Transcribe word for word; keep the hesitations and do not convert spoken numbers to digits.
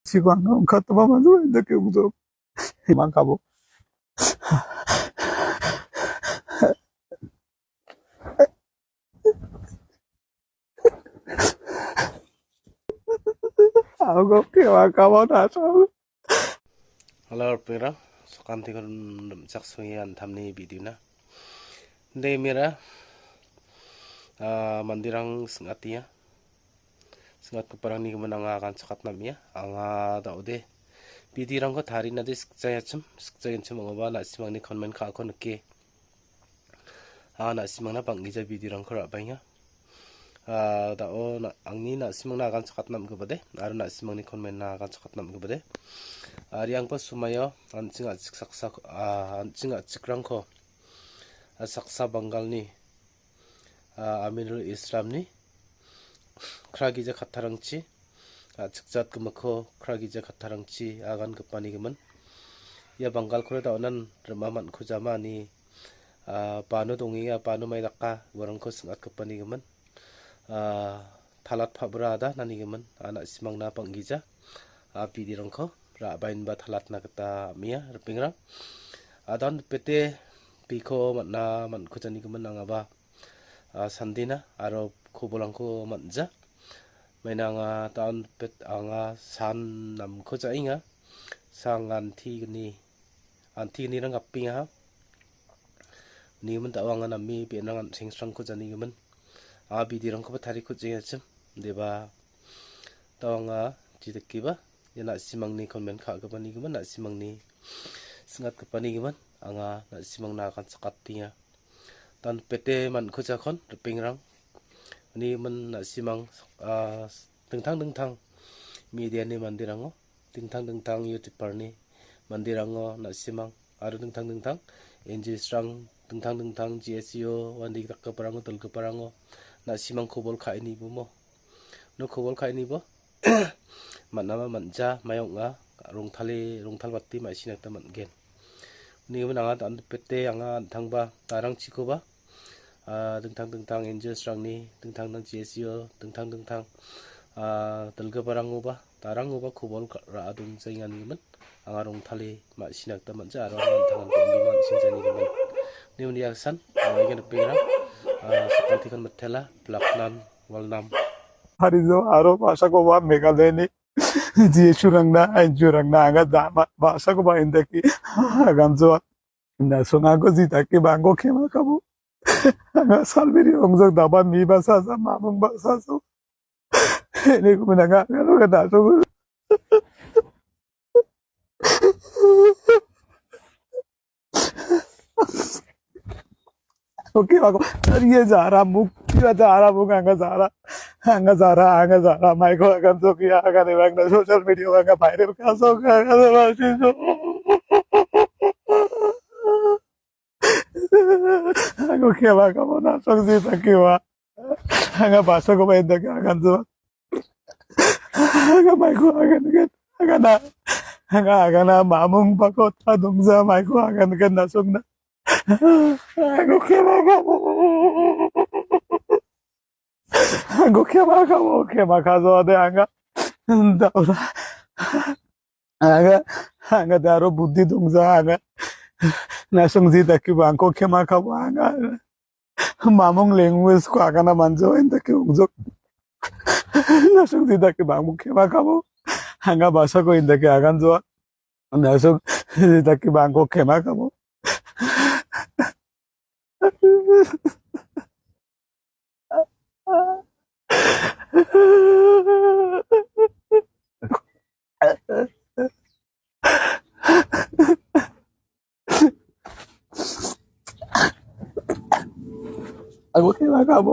Sigo anga ongkatoma mano indake ongjo. Mangkabo. Aku ke mangkabo na so. Halo, ripeng rang, sakantikon rimchaksoenga an·tamni video-na. Inde mera, ah, manderang sing·atenga. Sing·atgiparangni gimin anga agan chakatna am·enga. Anga da·ode video-rangko tarinade sikjaengachim, sikjaenchim ong·aba na·simangni comment ka·ako nike. Anga na·simangna bang·gija video-rangko ra·baenga. Ah, da·o na-, angni na·simangna agan chakatna am·gipade, aro na·simangni comment-na agan chakatna am·gipade. Ari angba sumaio an·ching a·chik saksa, ah, an·ching a·chikrangko, ah, saksa Bangalni, ah, Aminul Islamni kragija kattarangchi, ah, a·chikjat gimikko kragija kattarangchi agangipani gimin. Ia Bangalkora da·onan rima man·kujama ani, ah, bano dongenga, bano maidaka, uarangko sing·atgipani gimin. Ah, talat pa·bra ada nani gimin, ah, na·simangna bang·gija, ah, video-rangko ra·baenba talatna gita am·enga, ripeng rang. Ah, da·on pete biko man·a man·kujani gimin angaba, ah, Sunday-na aro kobolrangko man·ja. Maina anga da·on pet anga san namko ja·enga. Sang antigni, antignirang gapengaha. Nigimin da·o anga name be·enrang an·sengsrangko janigimin. Anga bidirangkoba tariko jengachim. Deba da·o anga jidakeba ia na·simangni comment ka·gipanigimin, na·simangni sing·atgipanigimin anga na·simangna agan chakatenga. Dan pete man·kujakon ripengrang. Nigimin na·simang, ah, dingtang dingtang media-ni manderango, dingtang dingtang YouTuber-ni manderango na·simang, aro dingtang dingtang N G Os-rang, dingtang dingtang G S U, uandake dakgiparango, dilgiparango na·simang kobol ka·e nibomo. No kobol ka·e nibo man·ama man·ja, mai ong·a, rongtale, rongtalbate ma·sina gita man·gen. Nigimin anga dan pete anga an·tangba darangchikoba, ah, dingtang dingtang N G Os-rangni, dingtang dingtang G S U, dingtang dingtang, ah, dilgiparangoba, darangoba kobol ka-, ra·a dongjaenganigimin anga rongtale ma·sina gita man·ja aro anga an·tangko an·tangko an·sengjanigimin. Nigimin ia san, anga ian ripengrang, ah, sakantikon mitela, blaknam, walnam. Harijo aro ba·sakoba Meghalayani G S U-rangna, N G O-rangna anga dama ba·sakoba indake aganjoa. Na·songako jidake bangko kema kabo. Anga salbiri ongjok daba mi ba saja, mamung ba saja. Ini ko menanga anga lo kena tu. Oke, aku. Iya, jara muk. Iya, jara muk, anga jara. Anga jara, anga jara. Mai ko agan sok ya, agan ebang na social media anga viral ka sok, anga jara sih sok. Aku kema kabo na sok sih tak kema. Anga ba·sakoba indake agan sok. Anga maiko agan ken. Agana. Anga agana mamung bako ta dongja maiko agan ken na·songna. Aku kema kabo. Aku kema kabo, kema kajo de anga. Daura. Anga, anga daro buddhi dongja anga. Na·song jidake bangko kema kabo anga. Mamung language ko agana manjo indake ongjok. Na·song jidake bangko kema kabo. Anga ba·sako indake aganjoa. Na·song jidake bangko kema kabo. Aku kema kabo.